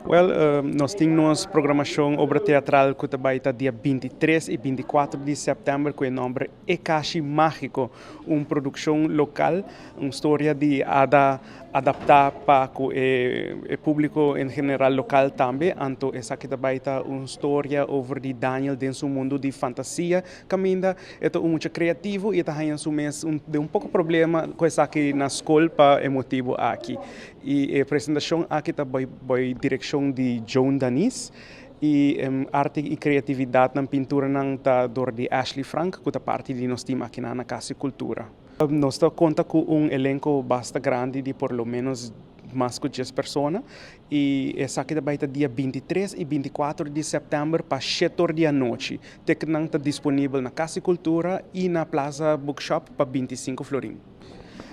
Well, nos tin nos programacion obra teatral cu ta bay ta dia 23 y 24 di september cu e nomber E Kashi Magico, un produccion local, un storia di hada adapta pa cu e publico en general local tambe. Anto esaki ta bay ta un storia over di Daniel den su mundo di fantasia, caminda e ta un mucha creativo y e ta haya su mes den un poco problema cu esaki na scol pa e motibo aki. Y e presentacion aki ta bay direccion di Joan Danis y arte y creatividad nan pinturanan ta door di Ashley Frank, cu ta parti di nos team aki na Cas di Cultura. Nos ta conta cu un elenco basta grandi di por lo menos mas cu 10 persona y esaki ta bay ta dia 23 y 24 di september pa 7 or di anochi. Ticketnan ta disponibel na Cas di Cultura y na Plaza Bookshop pa 25 florin.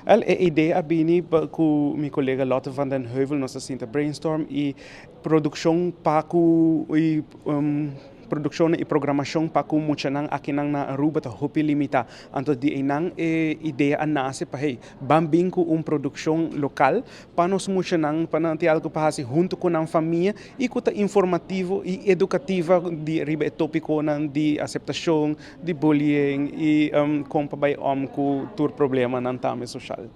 El e idea a bini cu mi colega Lotte van den Heuvel. Nos a sinta brainstorm y produccion pa cu y produccion y programacion pa cu muchanan akinan na Aruba ta hopi limita. Anto di einan e idea a nace pa, hey, ban bin cu un produccion local pa nos muchanan, pa nan tin algo pa haci hunto cu nan famia y cu ta informativo y educativo di riba e topiconan di aceptacion, di bullying y con pa bay om cu tur problemanan tambe social.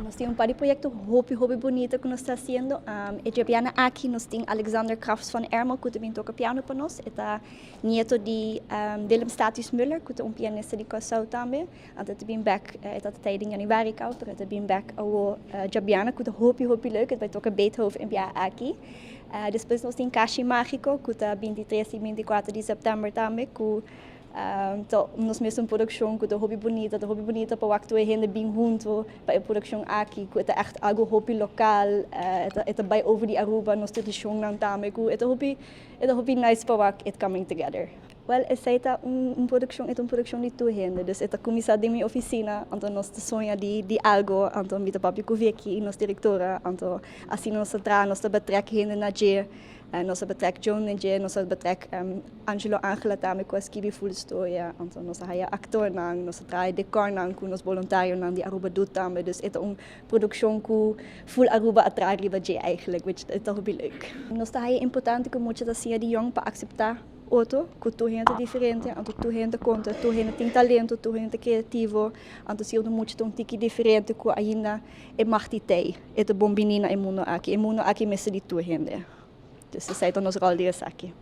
Nos tin un par di proyecto hopi hopi bunita cu nos ta haciendo. E diabiana aki nos tin Alexander Crafts van Ermel cu ta bin toca piano pa nos. E ta nieto di Willem Statius Muller, cu ta un pianista di Curaçao tambe. Anto ta bin back, e ta tijd in januari cau, pero ta bin back awo diabiana, cu ta hopi hopi leuk. E ta bay toca Beethoven e biaha aki. Despues nos tin Kashi Magico, cu ta 23 y 24 di september tambe, cu ta nos mes un produccion cu ta hopi bunita, ta hopi bunita pa wak tur hende bin hunto pa e produccion aki, cu ta echt algo hopi local, e ta bay over di Aruba, nos tradicionnan tambe, cu e ta hopi nice pa wak it coming together. Well, esey ta un produccion, e ta un produccion di tur hende, dus e ta cuminsa den mi oficina, anto nos ta soña di algo, anto mi ta papia cu Vicky, nos directora, anto asina nos ta traha, nos ta betrek hende na dje, nos ta betrek Joan na dje, nos ta betrek Angelo Angela tambe cu a skibi full storia, anto nos a haya actornan, nos a traha decornan cu nos voluntarionan di Aruba Doet tambe, dus e ta un produccion cu full Aruba a traha riba dje eigenlijk, which ta hopi leuk. Nos ta haya importante cu mucha ta siña di jong pa acepta otro, cu tur hende diferente, anto tur hende conta, tur hende tin talento, tur hende creativo, anto si mucha ta un tiki diferente cu ainda e mag di tey, e ta bon bini na e mundo aki, e mundo aki mester di tur hende. Dus esey ta nos rol di esaki.